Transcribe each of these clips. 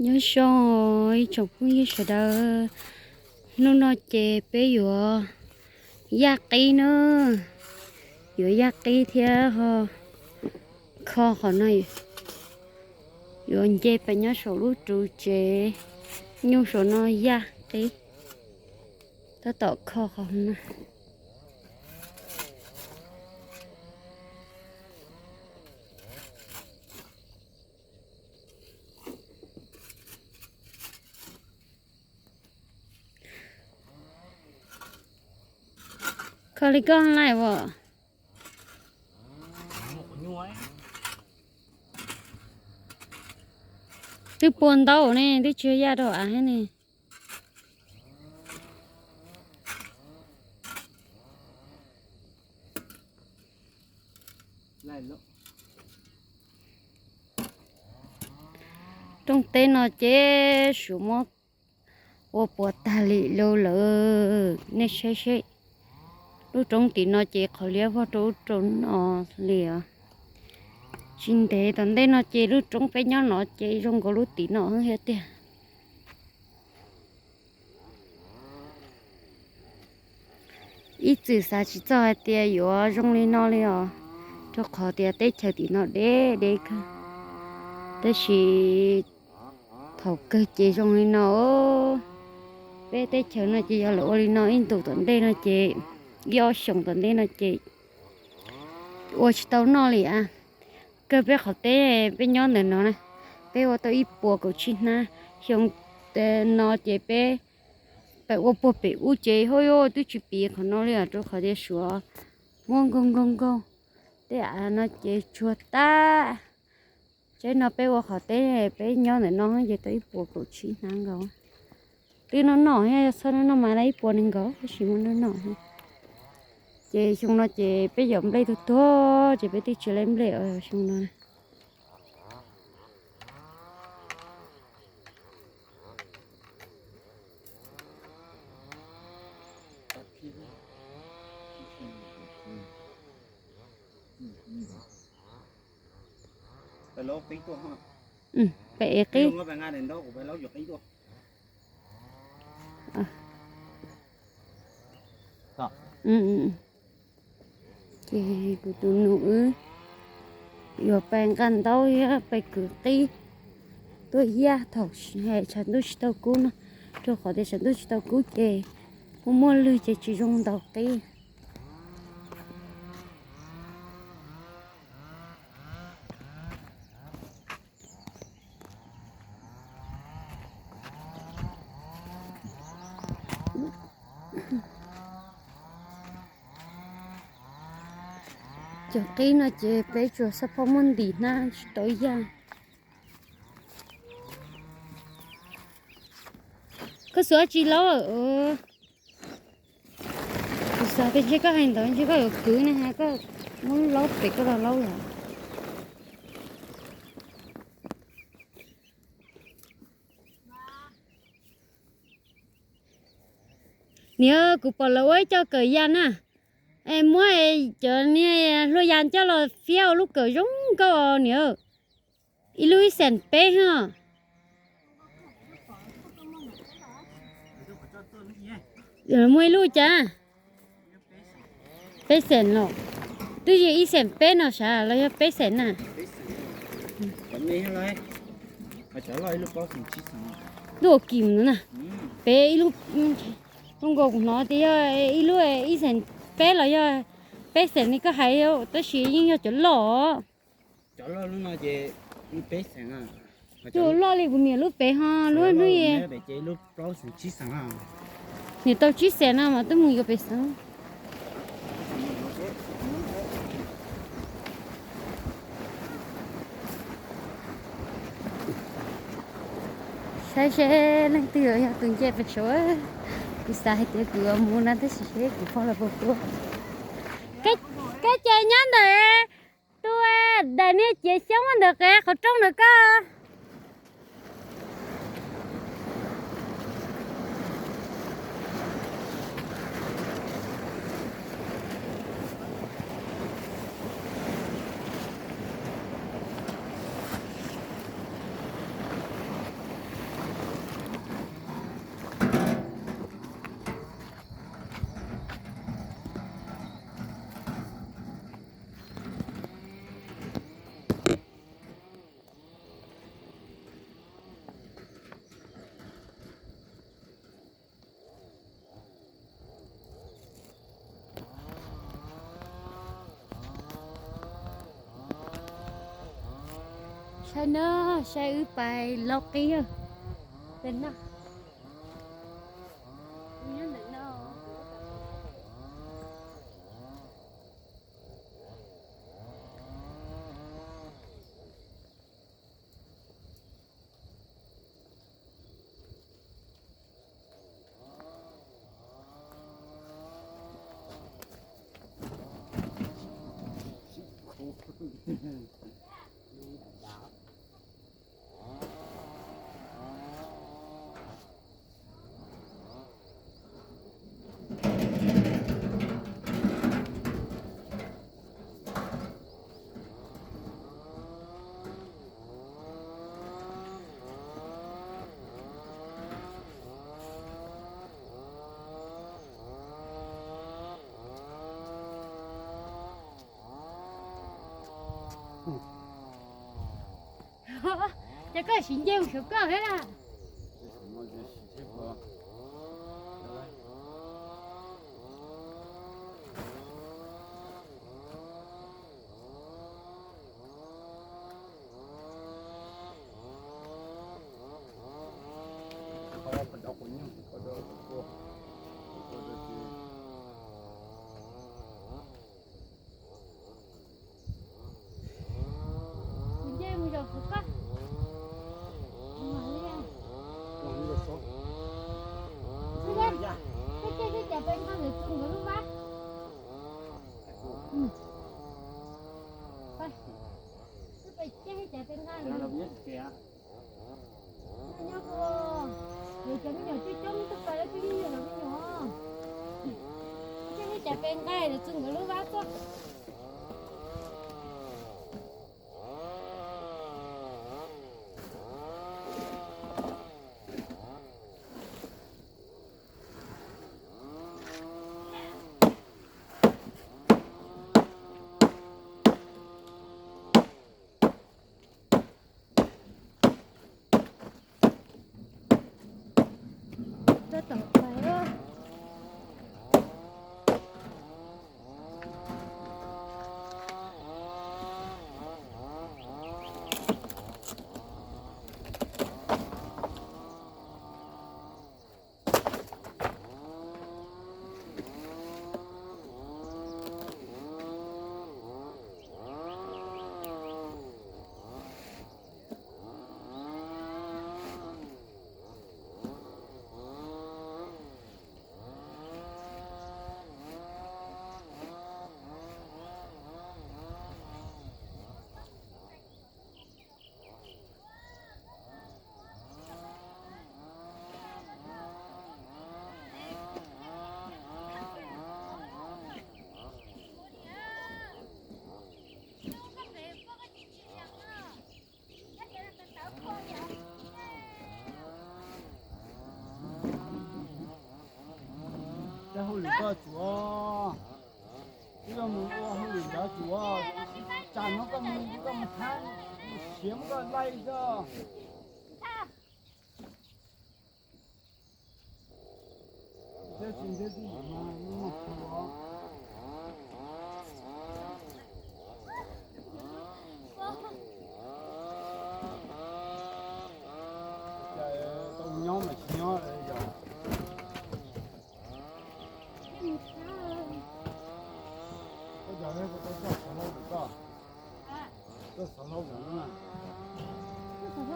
Nyob zoo ib tsoom phooj ywg sawv daws, hnub no ces peb yuav yaj qib na, yuav yaj qib thiab ho kho qhov no, yuav nce pem nyob saum lub ruv tsev nyuj saum no yaj qib, tab tom kho qhov no. Kho li koj lais as. Twb pua ntau ne, twb tsis yaj rau av thiab ne. Rooj teb no ces suav muab ua puas tag li lawm, nej saib seb. Lub roob tim no ces qhov liab vog rau ub rau no li os. Tsis ntev tom ntej no ces lub roob peb nyob no ces zoo nkaus lub tim no thiab tiag. Ib txwm xav tsis txog hais tias yuav zoo li no li os, rau qhov tias teb chaws tim no deb deb kawg. Tab sis thaum kawg ces zoo li no. Peb teb chaws no ces yog lawv ua li no ib ntus tom ntej no ces, ib ob xyoos tom ntej no ces ua tsis tau noj li a. Kawg peb qhov teb peb nyob ntawm no na, peb ua tau ib puas kaum tsib hnab. Xyoo no ces peb pem ua puag pem ub ces hauj yuj twb tsis piv qhov no li os, rau qhov tias suav muab nkaug nkaug nkaug tej av no ces tsuag tag. Tsaib no peb ua qhov teb peb nyob ntawm no ces tau ib puas kaum tsib hnab nkaus. Twb noj noj thiab, yog txhob noj noj mas tau ib puas nees nkaum, tab sis muaj noj noj thiab. Ces xyoo no ces peb yog nplej tuag tuag ces peb twb tsis laib nplej os xyoo no. Pem ev qib. Ces kuv tus nus wb yuav pais nqa ntaub thiab pais kwv qib tuaj yaj thaum tshav ntuj tsis tau kub no, rau qhov tias tshav ntuj tsis tau kub ces muaj muaj lwg ces tsis zoo ntaus qib. Cov qib no ces peb tsuas xab phob muab ntim hnab tsis tau yaj. Koj xuas tsis laub. Kuv xav tias ntshe koj hais ntawd ntshe koj yuav kwv ne, koj muab laub pem koj los laub los. Niam, kuv pom lawv ua ib co kawm yas na, es muab cov niag hlua yas coj los fiab ua lub kawm zoo nkauj os niam. Ib lub ib xees peb ho. Muaj ib lub cas? Peb xees los? Twb yog ib xees peb no sav los yog peb xees na? Lub kim na, peb ib lub, zoo nkaus kuv hnov tias yog ib lub ib xees peb los yog peb xees li koj hais, tab sis yeej yog cov loj. Cov loj li kuv niam lub pem ho lub hnub niam tau tsib xees no mas twb mus yuav pem xees. Saib seb leej twg yog tus nce pem saud. Kuv xav hais tias kuv yuav mus no tab sis seb kuv pom los puas tuaj. Koj ces nyob ntawm tus daim niag ciav xyoob ntawm qev qhov rooj ntawm koj. Saib na, saib wb pais laub qib. Ntawm no, nyob ntawm no. Ces koj siv nce mus saum koj thiab na. Kuv nce mus zaum kuv koj. Koj caij thiab cas pes nqaij ntawd txog nkawd lub vab. Wb pes caij thiab cas pes nqaij ntawd. Nyob nyob kuv, yus cov me nyuam coob coob twb pais lawv tus me nyuam los me nyuam. Caij thiab cas pes nqaij ntawd txog nkawd lub vab tuaj. Rau tom pais. Tej hauj lwm koj tsuav, twb yog mus ua hauj lwm ntawd tsuav, tsam no koj mus koj mus thab, siav muab koj laij xwb. Thiab tsis ntiab tib yam mas muaj tsuav. Cas tau nyob mas tsis nyob yog. Koj cov tau txoj xov hlau lawm koj, txoj xov hlau lawm na. Ntawm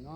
no,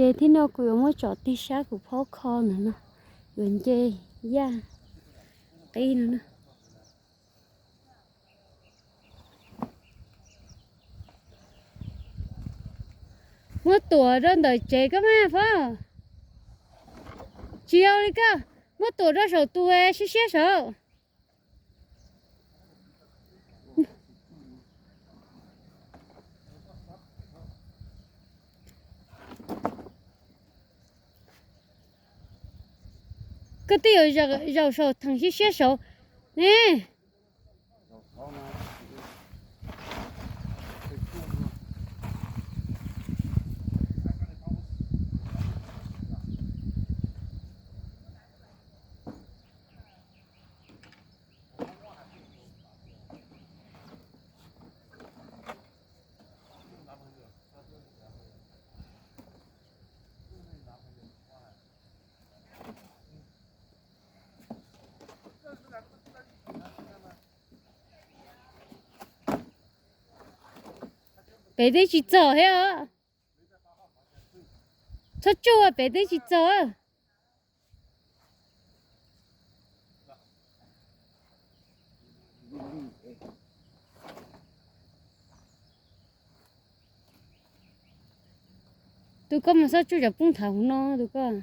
Ces tib no kuv yuav muab tsom tig sab kuv phob kho ntawm no, yuav nce yaj qib no na. Muab tuam rau ntawm tsev koj mas Fob. Tsis yog li koj, muab tuam rau saum tus siab siab saud. Koj twb yuav zaum saum theem siab siab saud ne. Pem twb tsis txog thiab os. Txhob tsuj, pem twb tsis txog. Tus koj mas txhob tsuj cov poob thav hauv no tus koj.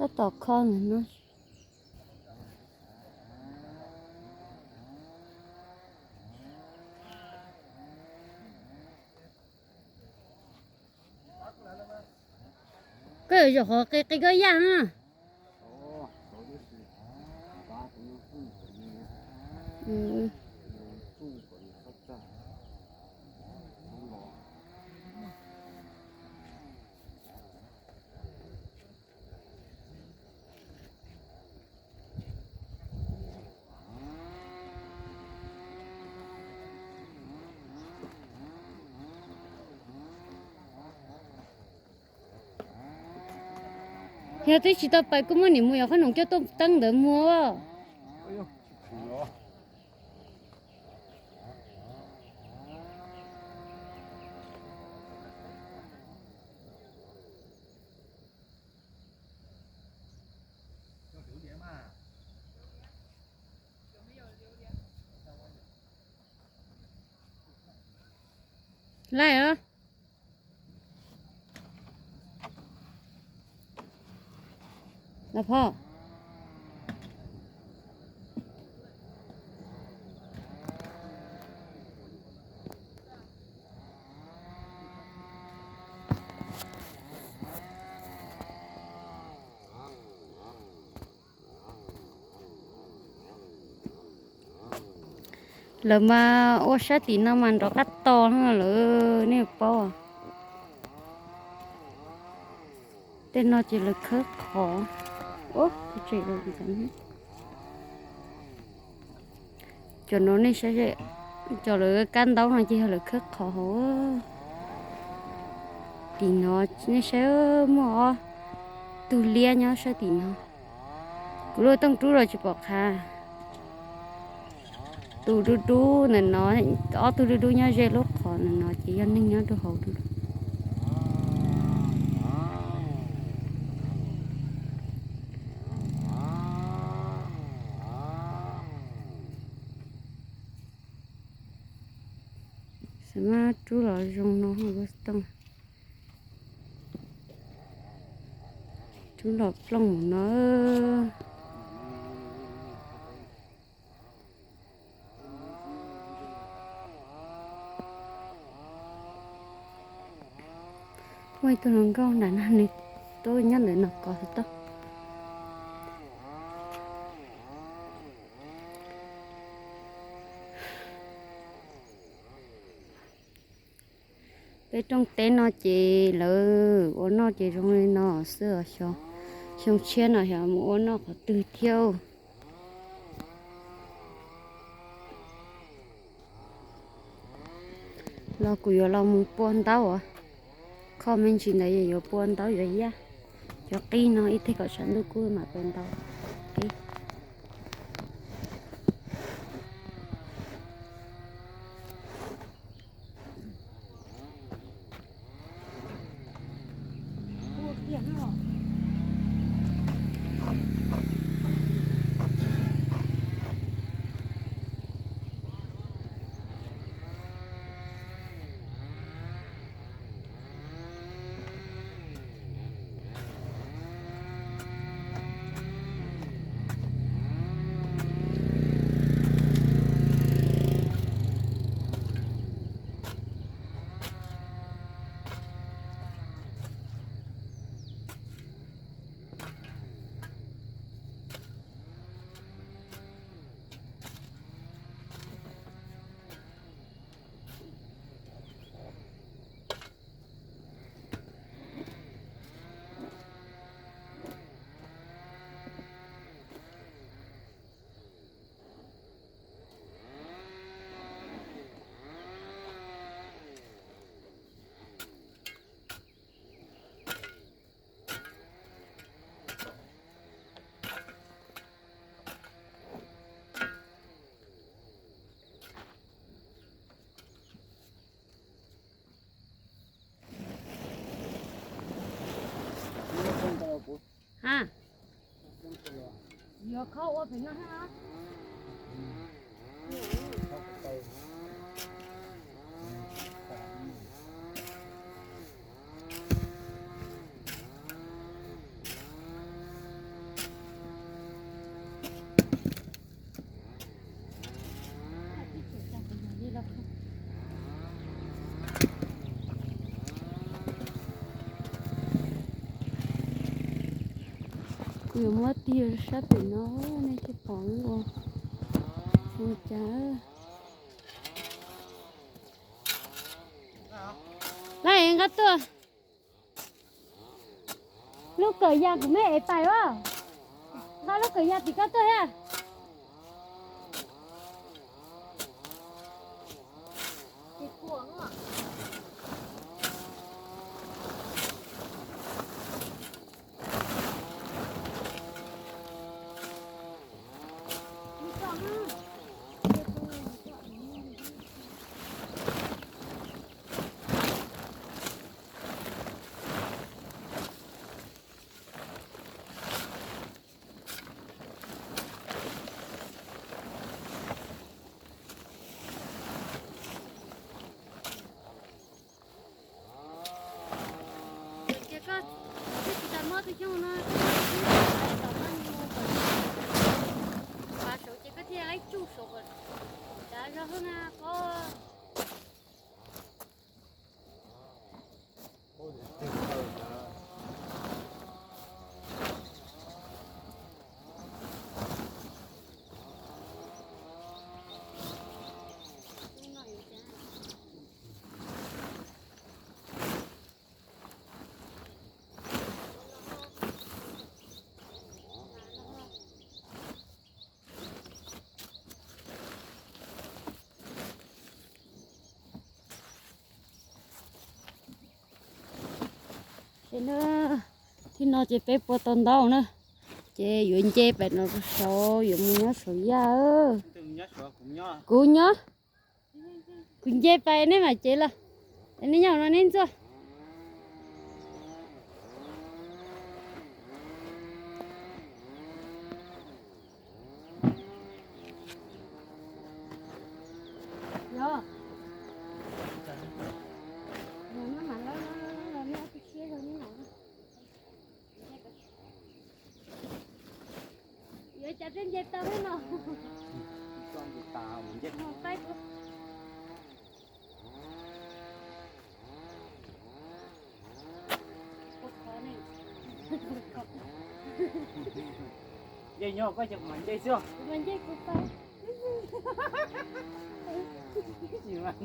Tab tom kho ntawm no. Koj yuav zaum qhov qi qi koj yaj na. Yog twb tsis tau pais kuj muab niam mus yog qhob noom coj tuaj teeb ntawd muag. Laij os. Los phoj. Lawv mas ua sab tim no mas nrov qab to no lawm nej paub. Tej no ces lawv khawb qhov. Cov no nej saib, cov lawv kab ntaub no ces yog lawv khawb qhov hauv. Tim no nej saib muaj ob tug liab nyob sab tim no. Kuv lub tooj rub los tsis pom qha. Tus dub dub ntawm no, ob tug dub dub nyob ze lub qhov ntawm no ces yog neeg nyob rau hauv dub. Xav mas rub los zoo no, rub los plooj no. Muaj ib tug hluas nkauj nram no nws tuaj nyob ntawm no kov xov tooj. Rooj teb no ces lawv ua noj ces zoo li no xwb os. Xyoo tshiab no xyov mus ua noj qhov twg thiab. Los kuv yuav los mus pua ntaub os. Kho me ntsis ntawd yuav pua ntaub yuav yaj. Cov qij no ib teg kom tshav ntuj kub mam pua ntaub qij. Ha, yuav kho ua pem no ha. Kuv yuav muab tig sab pem no, nej thiaj pom ua ua cas. Laj nqa tuaj. Lub kawm yas kuv me ev pais as. Nqa lub kawm yas tim koj tuaj thiab. Ces koj twb tsis tas muab tus xyoob no, tom no mus kom pav saud ces koj thiaj li tsuj saud kom dav zog na koj. Ces na, thib no ces peb pua tau ntaub na, ces yuav nce pem no saud yuav mus nyob saum yaj. Kuv nyob, kuv nce pais nej mam cev los, nej nyob no neb ntxuaj. Yuav cas thiaj nce tau thiab no. Mus paib kuv. Nce nyob koj ces kuv mam nce xwb. Kuv mam nce kuv paib. Tsis mas.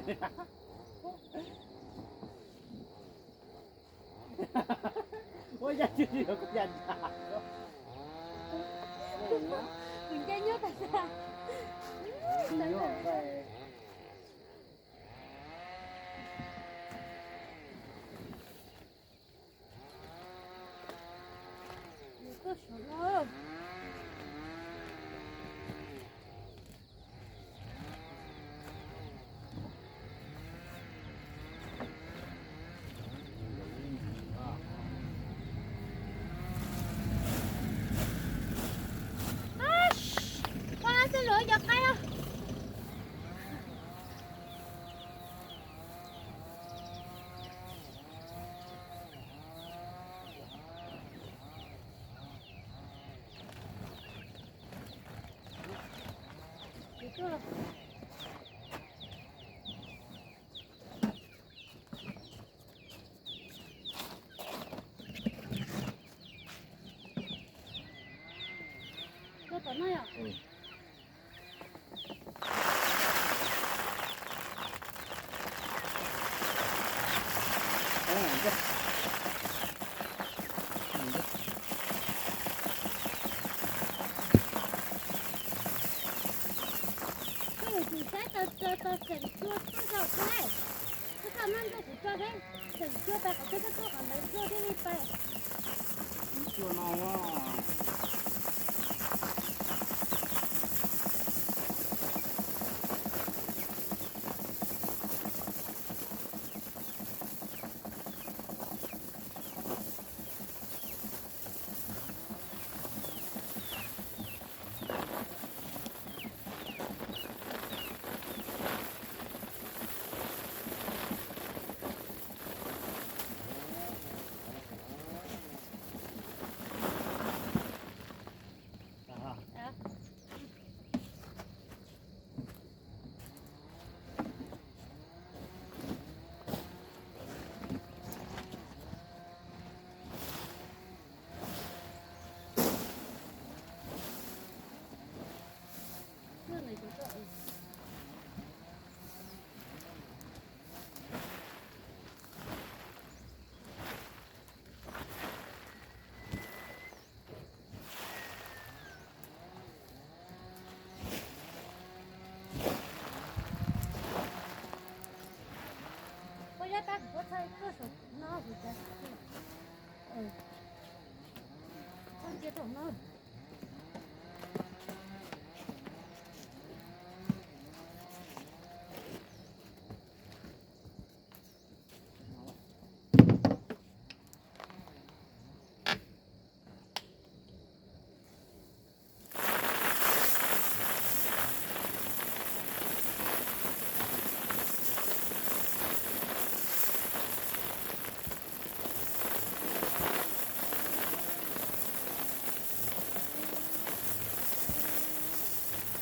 Kuv ncaim nyob tas zog. Poj xwb luag cov qaib. Tuaj tom no yom. Koj yuav tsum saib tau tau tseem cua tuaj zaum thiab. Koj koj maj nrog kuv tso seb tseem cua pais qhov twg, koj tuaj qhov ntawd cua thiaj li pais. Cua no. Koj yog tab kuv txhaj tuaj saum no kuv txhaj txhaj cia rau no.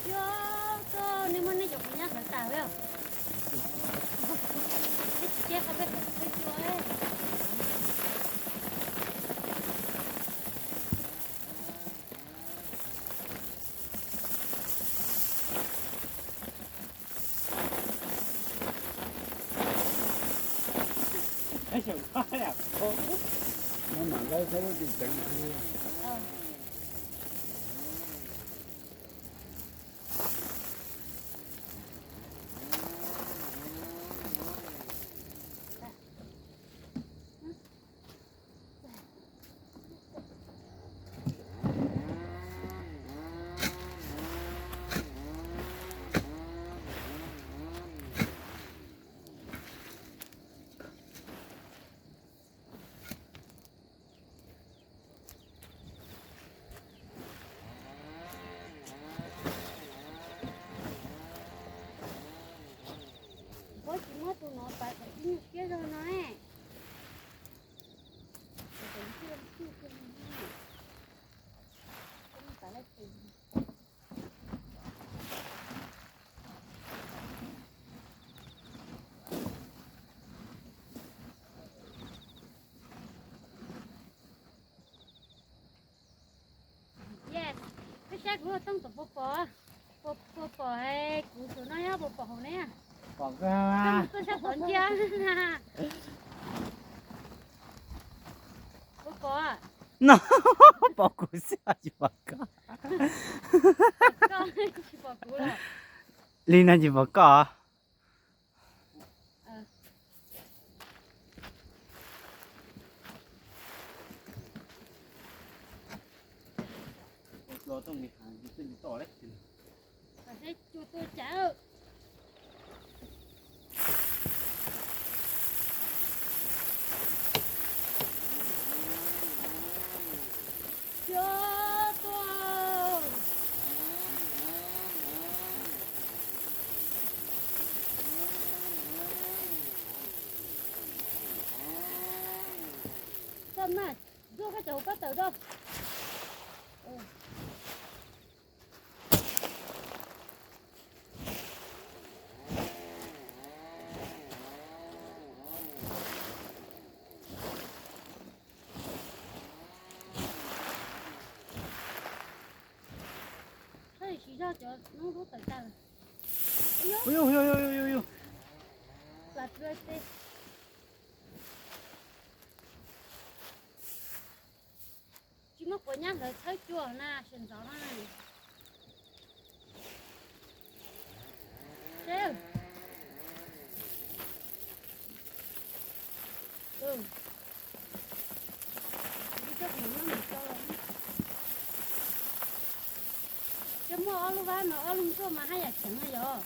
Yog, nej muab nej cov qhov nyab hlawv tas li os. Nej tsis cia qhov peb hlawv cua. No mam lawv txhob lub tsis ceev. Koj tsis muab tus no pais kom tib nyuag kiab zog no. Yes, peb saib kuv ua tooj tom puas pom, puas pom kuv saum no nyob puas pom hauv ne? Pom kawg. Tuaj saib pom ntsia na. Puas pom? No, pom kuv xwb tsis pom koj. Li no tsis pom koj. Txhob mas, zuaj koj cov hauv koj tawm rau. Siv zog cov noob dub tawm tag lawm. Ua yog, ua yog, ua yog, ua yog, ua yog. Tsis muaj quav nyab hlawv txhawb cua na, sawv ntxov na. Coj muaj ob lub vab no ob lub tuaj mas haj yam cheem no yog.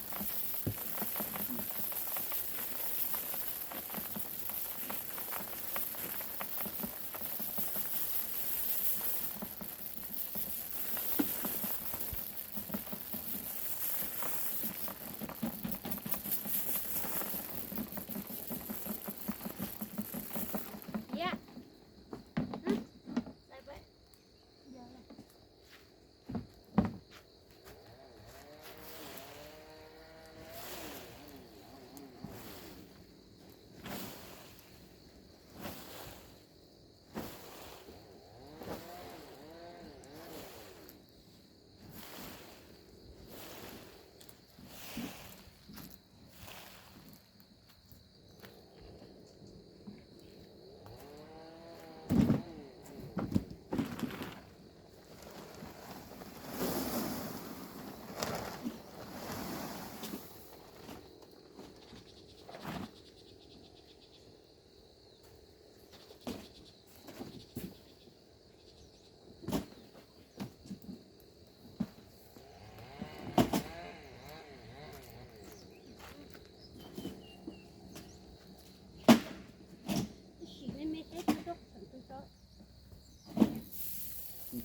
Sim me me seb tsis tau qhov twg tso.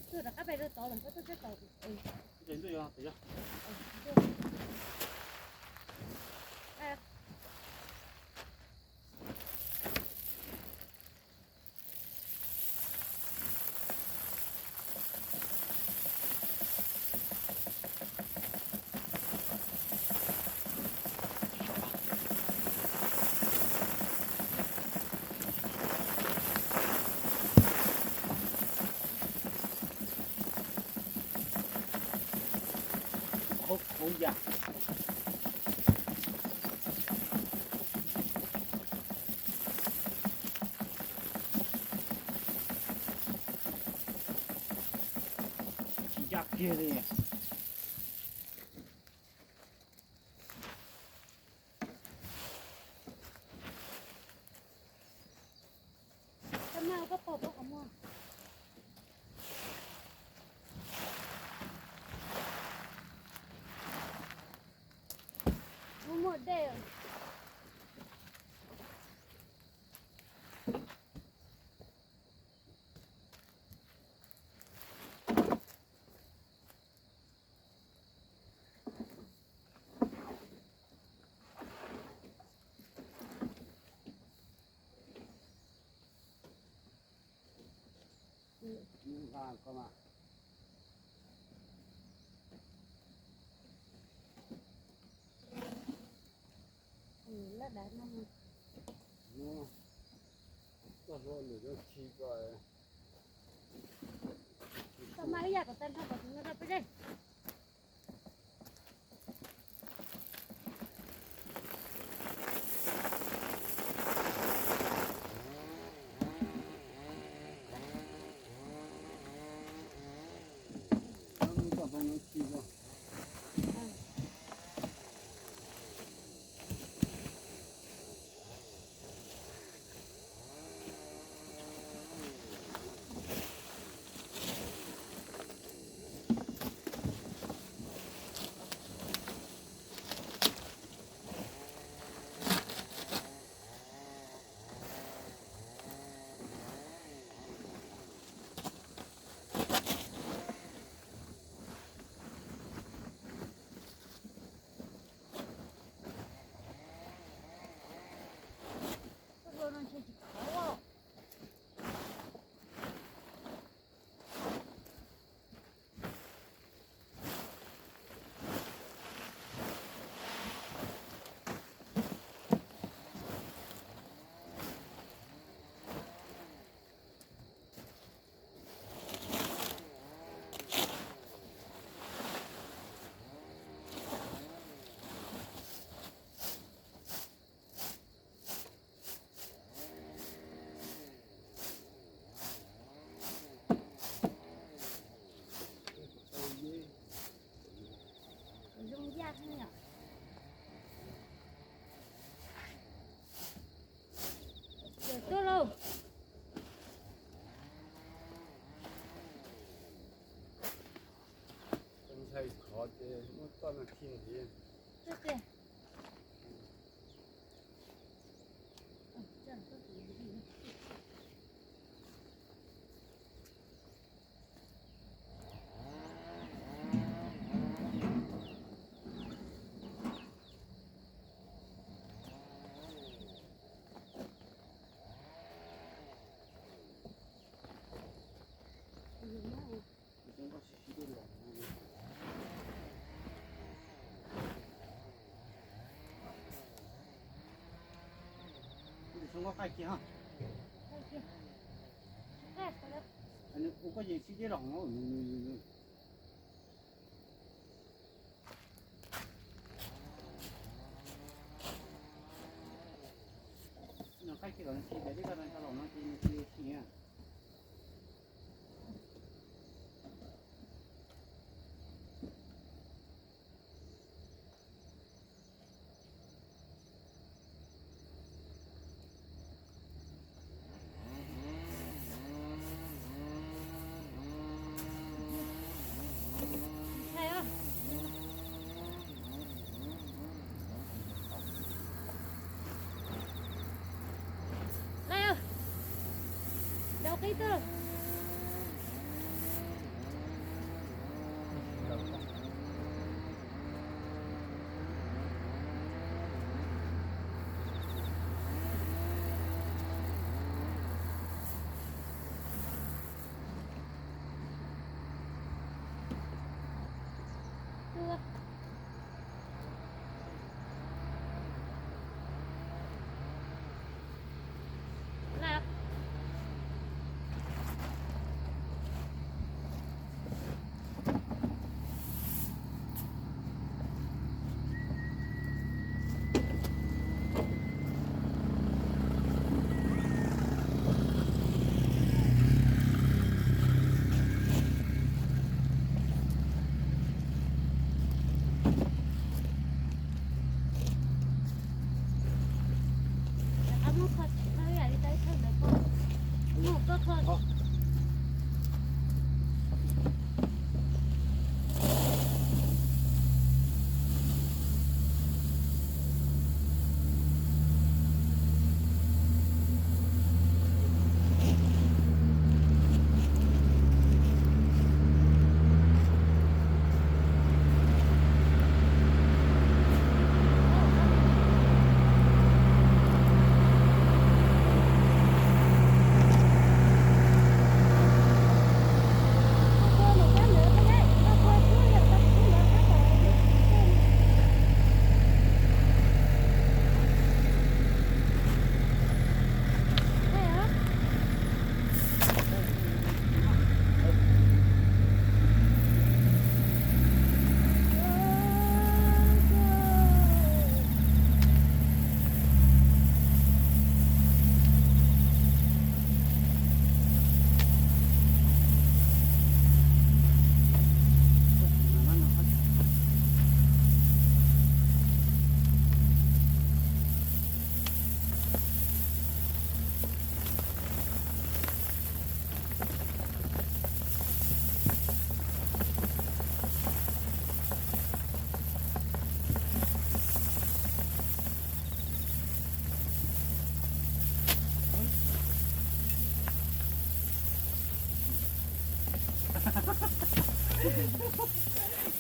Tuaj rov qab pem rau tod lawm, koj tuaj sab tod. Hauv yam tsis ncaj kiag li. Koj pom koj qhov muag. Muaj muaj dej. Lab dav no. Koj hluas nws zoo tsis ko. Koj mas ib yam kom tag nrho kom tus no rau peb zej. Ntshai khov ces muab toj no khi ntxiv. Ua koj yeej sib deb los. Nws qaij kiag los nws tsis pem li koj no, los no ces nws tsis tsis. Lawm, rau qib tuaj.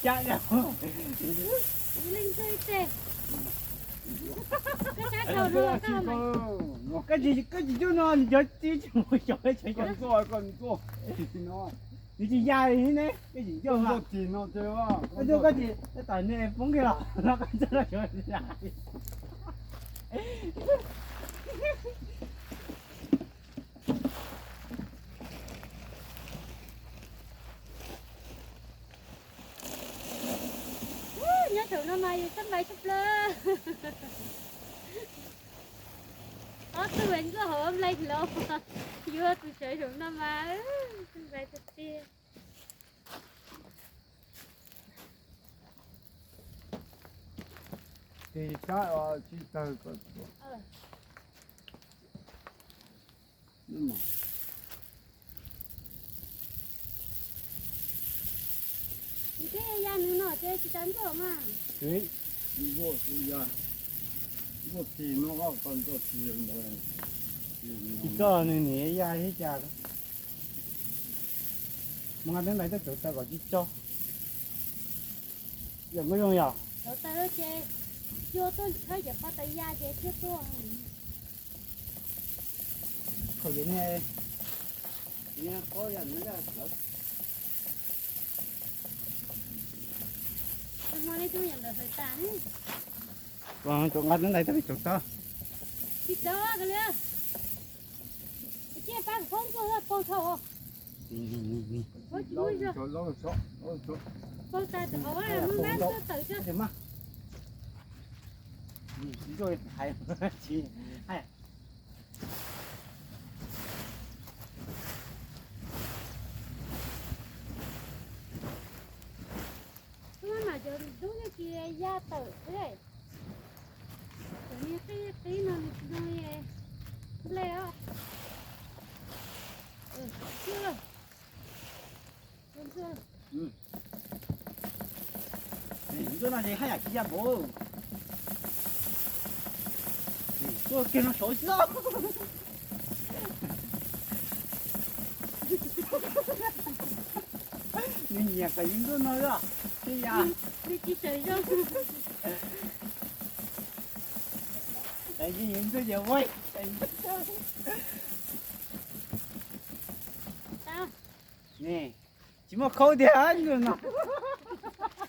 Cab no. Leej twg tes? Koj cab saum no koj. Koj tsis, koj tsis coj no, nws cov tib tsis mus xyov, koj tsis ya li ne, koj tsis coj no. Koj tsis, koj tsis, tam ne poob kiag los no koj txawj los xyov ya. Nyob saum no mas yus sab npais tshaj plaws. Ob tug es ntxuaj hauv nplai hlo, yus tus sawv saum no mas sab npais tiag tiag. Tis kab tsis tawg kom. Nws twb ya nws no ces tsis tas ntsuag mas. Ntsuag xwb ya, ntsuag tsis no, ntsuag tsis ntawd. Tsis tso nws niam ya thiab cas. Mus nqa teb ntais tuaj tsaus taw kom tsis tso. Yog Nkauj Zoo yog? Tsaus taw ces yog tuaj khawb cov paj tas ya ces thiaj tuaj. Khaum yus niag, yus niag qhov yam no yog lawv. Hmo nej twb yam ntawd hais tas. Tsuas nqa teb ntais tuaj tsaus taw. Tsis tsaus kav liam. Cia pab khoob tuaj paug thaum. Paug tas tawm hauv, muab npab tuaj tawm tso. Hnub no mas cov dub yeej tsis ya tawm xwb. Cov niag qib qib no nws tsis zoo li nplej os. Ntsuag no ces haj yam tsis ya npaum. Tuaj kiag no saud xwb. Nws nyiam kom yus ntsuag no os, tsis ya. Nws tsis tawm zoo. Yus ntsuag ces ua. Tsis muaj khaub tiag ntsuag no.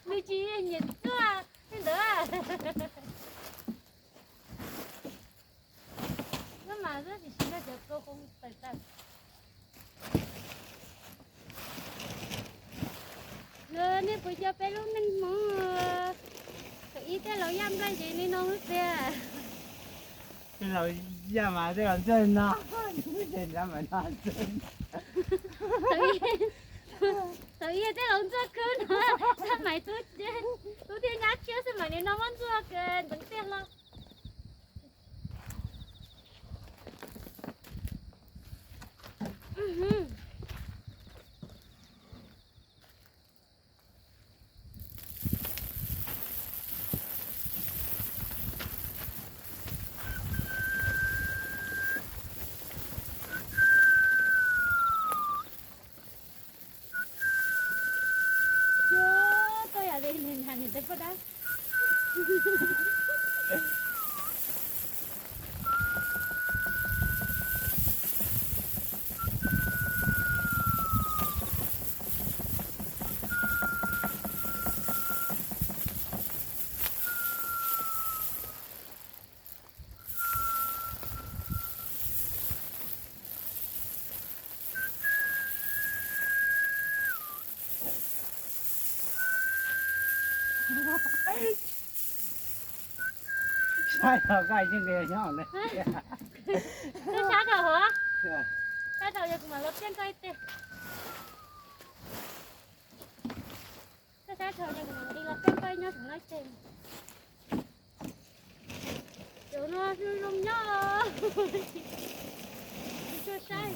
Nws tsis nyiam ntsuag li ntawd. Nyob mas twb tsis siv nrog cov kau qoo tawm tawm. Los nej puas yog peb lub neej Hmoob, thaum ub tej laus yaj nplej ces li no xwb tiag. Tej laus yaj mas tej laus ntsuag no, tej laus mas no. Thaum ub tej laus ntsuag kawg no, xab mais tub thiab nyab tshiab xab mais li no muab ntsuag kawg ntev tiag hlo. Koj yam li nws hais nws tes poj dab. Saib thaum koj yeej nqis nyob ne. Koj sab dhau hov. Sab dhau yog kuv mam los piaj koj ib teg. Koj sab dhau yog kuv mam nqis los piaj koj nyob saum no ib teg. Cov no zoo zoo nyob. Tsis tshua saib.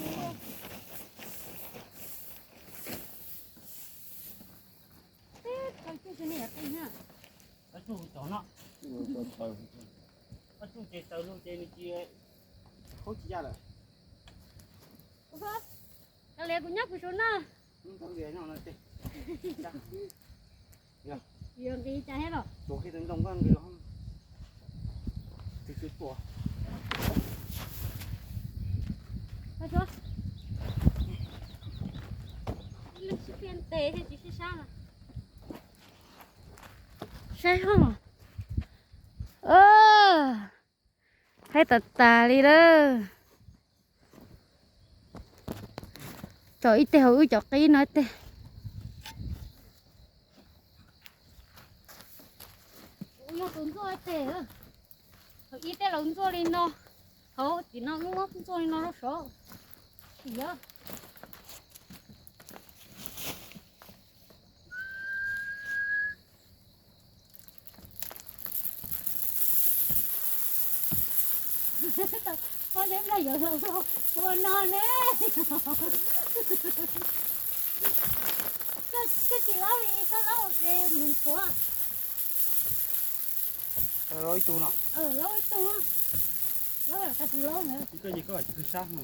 Teb tau cuj tsis ne yog qi na. Koj tsuj tod no. Koj tsuj ces taws lug ces nws tsis, khaub tsis ya lawm. Kav liam kuv nyob kuv saum no. Yog nqis cas thiab los? Tuav kiag tus ntoo koj nqis los. Tus tsw tuam. Leej sib pliag ntes thiaj tsis sib sab mas. Saib hov. Haib tas tas li lawm. Tso ib teg hauv wb cov qib no ib teg. Kuv yog tus ntxuaj ib teg. Thaum ub tej laus ntxuaj li no, hauv tim no muab ntxuaj li no rau saud. Yog Ua no ne. Koj tsis laub li, koj laub ua ke nws puav. Laub ib tug no. Laub ib tug. Laub tas kuv laub na. Koj ces koj tsis kawg sab no.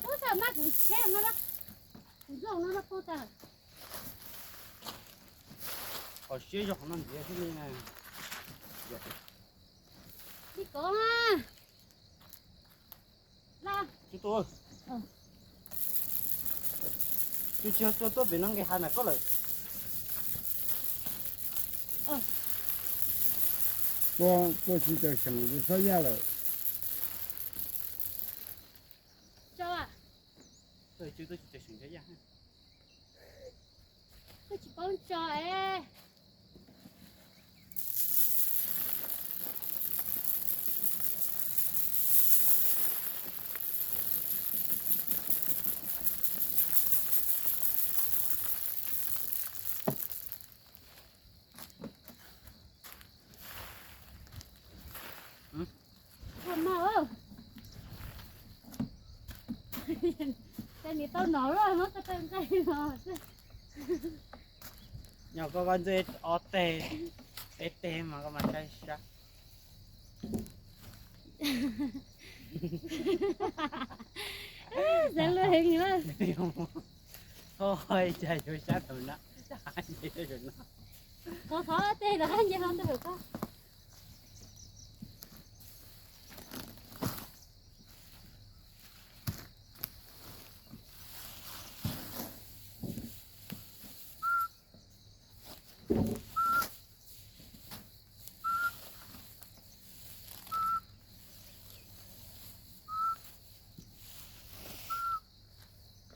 Ub, txawm maj kuv tsheb no, kuv zoj no puag tas. Qhov siab zog qhov no ntxiv xwb li na. Li ko. Tsis tuaj, tsis tuaj pem no nqis hav ntawm koj lawm. Tuaj tsis tau seem txhob yaj lawm. Koj tsis paub tso es. Koj mas, koj niam tau nov lawm, muab koj tau nqaij no xwb. Nyob koj vaj ntxwb ob teg, peb teg mas koj mas saib sab. Xav luag heev na. Thov ib cas yuav sab thaum na, nce rau saum no. Thov thov tej los nce hlo ntawm koj.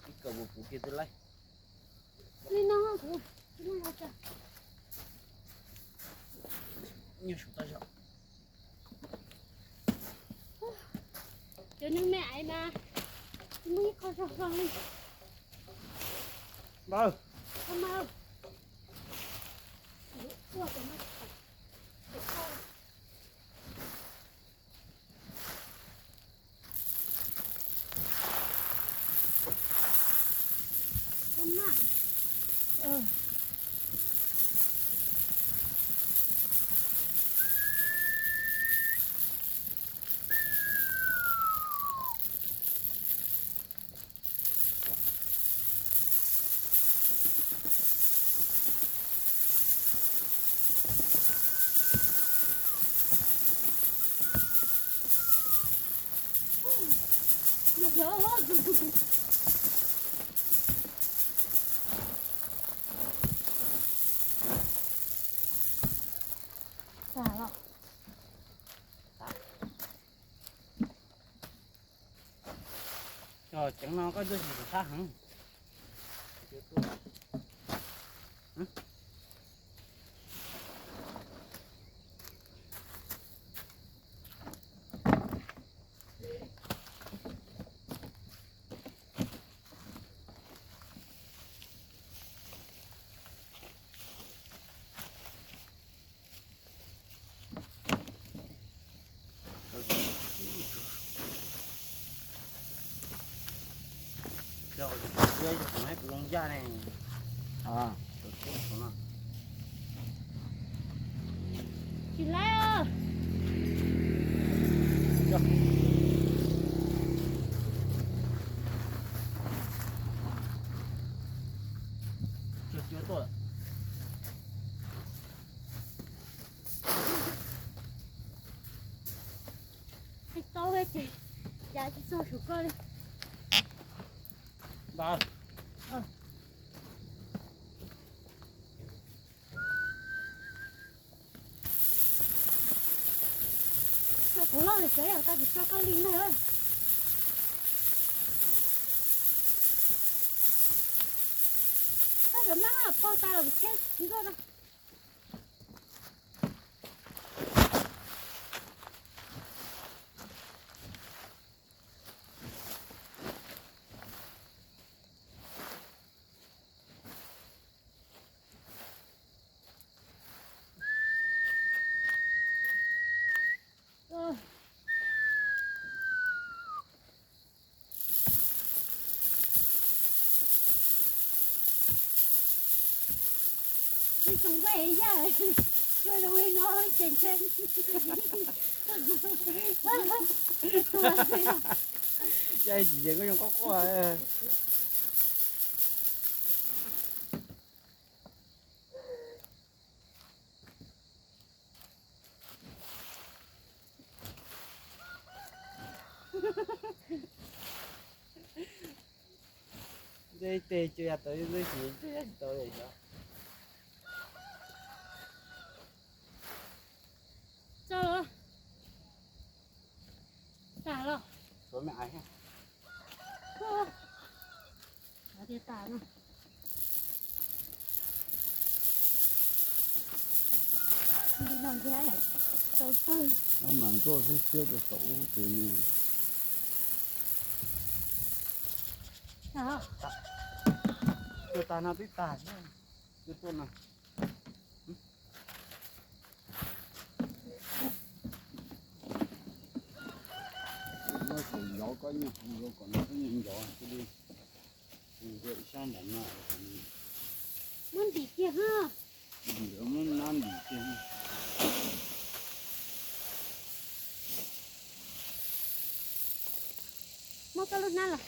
Ib kawm mus puv kiag twb laib. Li no kuv, kuv no los tso. Nyob saum toj zog. Cov neeg me aiv mas muaj ib qho zog zog li. Npawg. Cov ceev no koj tuaj tsis sab heev. Yog kuv zoo yaj ne. Tsis laib os. Hais tau ces cav tsis txog saum koj li. Tso kuv loj li xwb, yog tau kuv tso koj li ntag. Koj cov mab pog tas los kuv thiab nkauj rau. Yaj tsis yees koj zoo quaj quaj. Ntxub tes cua yaj tau, ntxub tes cua yaj tsis tau li xyov. Txog los? Tas los? Tshuav me ais thiab. Tias tas no. Li no ntiag tau tawg. Ab, mas ntxuaj siab siab rau saum ub ces nws. Tas. Tus tas no twb tas thiab. Tus tuaj no. Muab tus nrov koj nyob hauv kom nws nrov cia li. Tus sab nram no. Muab ntim kiag ha. Muab nab ntim kiag. Muab koj lub hnab los.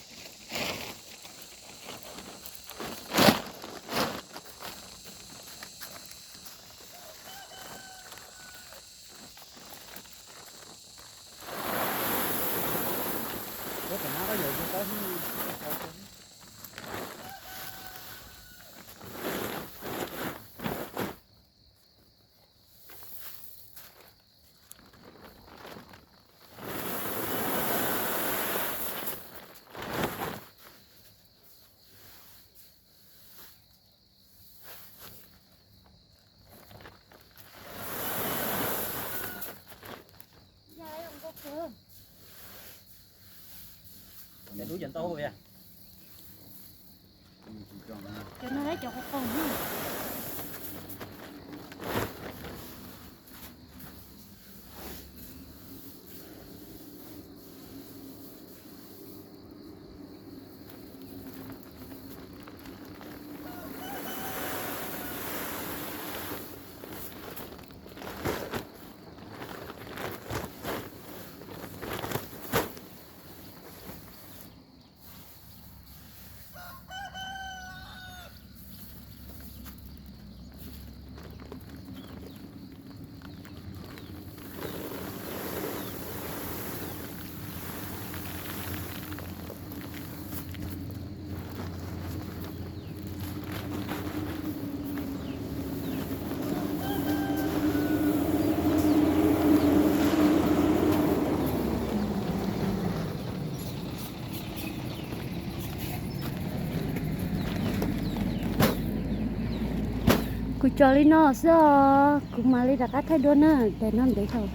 Cov dub cov ntau. Cov no cov qos qos. Kuv tso li no xwb os, kuv mam li rov qab thaij dua na, tes no ntev dhau.